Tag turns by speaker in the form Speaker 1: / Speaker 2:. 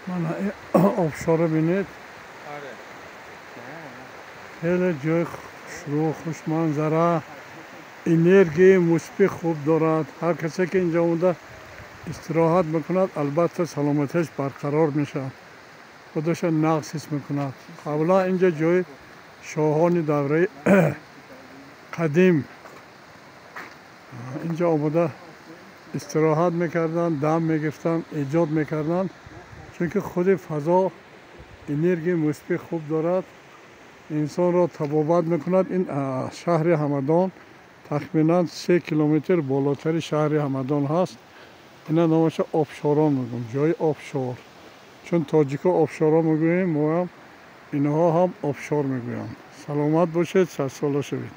Speaker 1: Мана обшора бинед. Хеле ҷои хушрӯ, хушманзара, энергияи мусбӣ хуб дорад. Ҳар касе ки инҷо омада истироҳат мекунад, албатта саломатиаш барқарор мешавад, худашро нағз ҳис мекунад. Қаблан инҷо ҷои шоҳони давраи қадим инҷо омада истироҳат мекарданд, дам мегирифтанд, эҷод мекарданд, чунки худи фазо энергияи мусбӣ хуб дорад, инсонро табобат мекунад. Ин шаҳри Ҳамадон тахминан 3 километр болотари шаҳри Ҳамадон ҳаст. Ина номаша Обшорон мегӯям, ҷои обшор. Чун тоҷико обшоро мегӯем, моам инҳо ҳам обшор мегӯянд. Саломат бошед, садсола шавед.